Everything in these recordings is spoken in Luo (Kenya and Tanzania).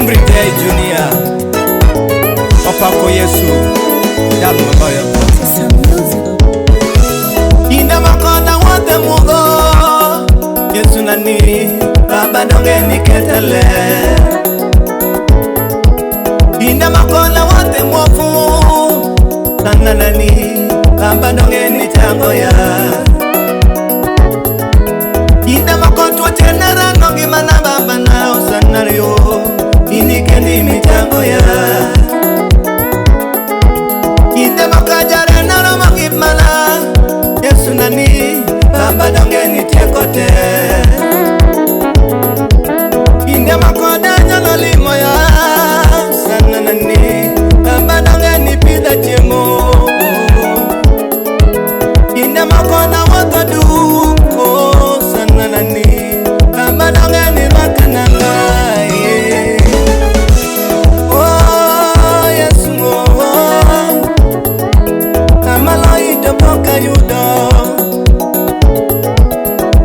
Henry J Jr. Opako Yesu jal moloyo. Kinde moko nawuotho e mudho, Yesu nani, Baba donge niketa ler. Kinde moko nawuotho e muofu, sana nani, Baba donge nichango ya. Kinde moko tuoche ne rano ngimana Baba na osana yo, in kendi michango ya. Kinde moko ajara naromo gi mana Yesu nani, Baba donge nitieko te. Kinde moko danyalo limo ya, sana nani, Baba donge nipidha chiemo. Kinde moko nawuotho duk, oh, sana nani, Baba donge nirwaka nanga, eh. Oh, Yesu, oh, kama loito pok ayudo.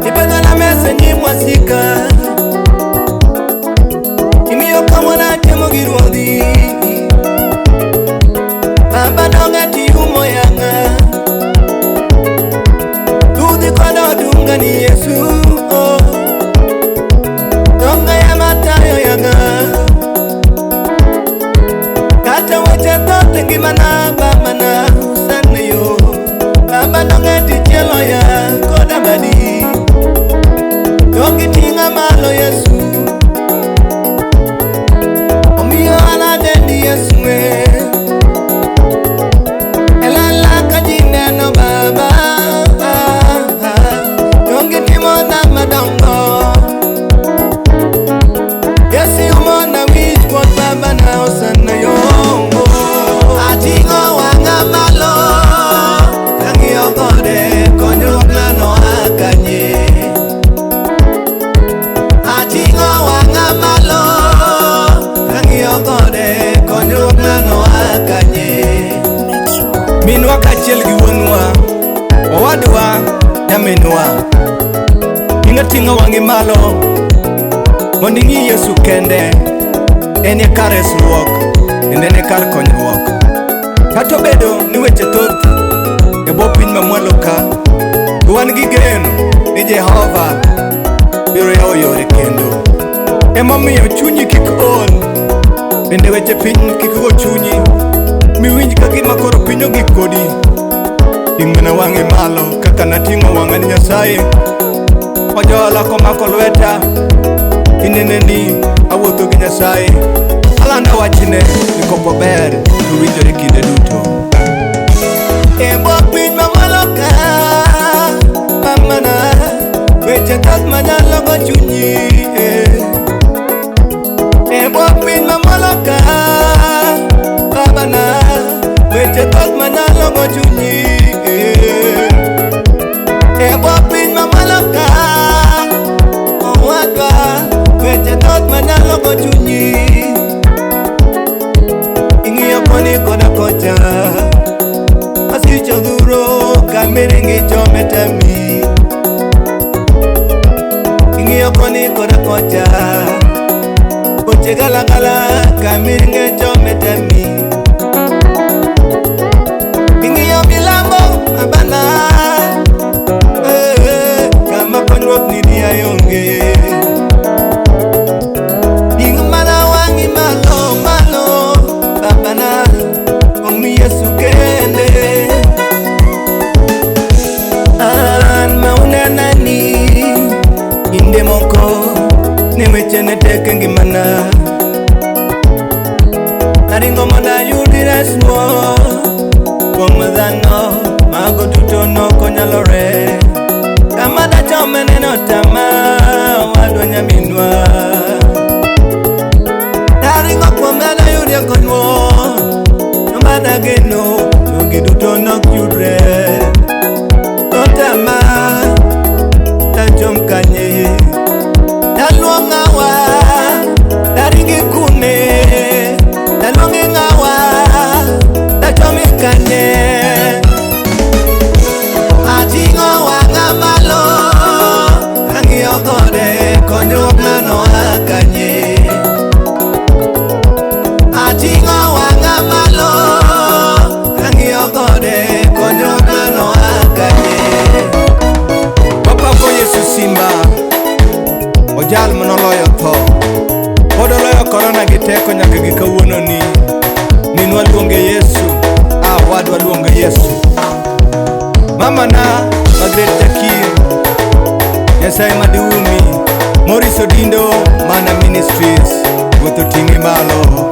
Ipedhona mesa e nyim wasika, imiyo kawuono achiemo gi ruodhi. Baba donge tiumo yang'a, Dudhi kod odunga ni Yesu, oh. Donge ema tayo yang'a. Kata weche thoth e ngimana babana sani yo, Baba donge tichielo ya koda badi. Donge iting'a malo Yesu, omiyo an adendi Yesu e. E lala ka ji neno Baba, donge itimona madongo. Yesu iumona wich kuot Baba na osana yo. Ating'o wang'a malo kang'iyo gode, konyruok na noa kanye. Ating'o wang'a malo kang'iyo gode, konyruok na noa kanye. Minwa kaachiel gi wuonwa, owadwa, nyaminwa, ing'ating'o wang'i malo mondo ing'i Yesu kende. En e kar resruok kendo en e kar konyruok. Kata obedo ni weche thoth e bwo piny mamwalo ka, to wan gi geno ni Jehova biro yawo yore kendo. Emomiyo chunyi kik ol, bende weche piny kik go chunyi, miwinj ka gima koro piny ogik kodi. Ting' mana wang'i malo kaka nating'o wang'a ni Nyasaye. Ojola komako lweta, tinene ni awuotho gi Nyasaye. Alando wachne ni kopo ber to winjore kinde duto. E bwo piny mamalo ka, mamana, weche thoth manyalo go chunyi, eh. E bwo piny mamalo ka, babana, weche thoth manyalo go chunyi, eh. E bwo piny mamalo ka, owadwa, weche thoth manyalo go chunyi. Ing'iyo koni koda kocha, masich odhuro kamiringi chome tami. Ing'iyo koni koda kocha, weche galagala kamiringe chome tami. Ing'iyo milambo mabana, eh, kama konyruok nitie onge. Ting' mana wang'i malo malo, babana, omi Yesu kende. An ma unena ni kinde moko ne weche ne tek e ngimana. Naringo mondo ayud resruok kuom dhano, mago duto nokonyalore. Kama dachome neno tama, owadwa nyaminwa. Naringo kuom dhano ayudie konyruok, to mana geno to giduto nok yudre. Totama, tachom kanye, daluong ng'awa, daringi kune, daluongi ng'awa, dachomi kanye. Ating'o wang'a malo kang'iyo gode, konyruok na noa kanye. oloyo tho. Pod oloyo korona gi teko nyaka gi kawuono ni. Minwa luonge Yesu, ah wadwa luonge Yesu. Mama na Margaret Jakir, Nyasaye madiumi, Maurice Odindo, Mana Ministries, Ruoth oting'i malo.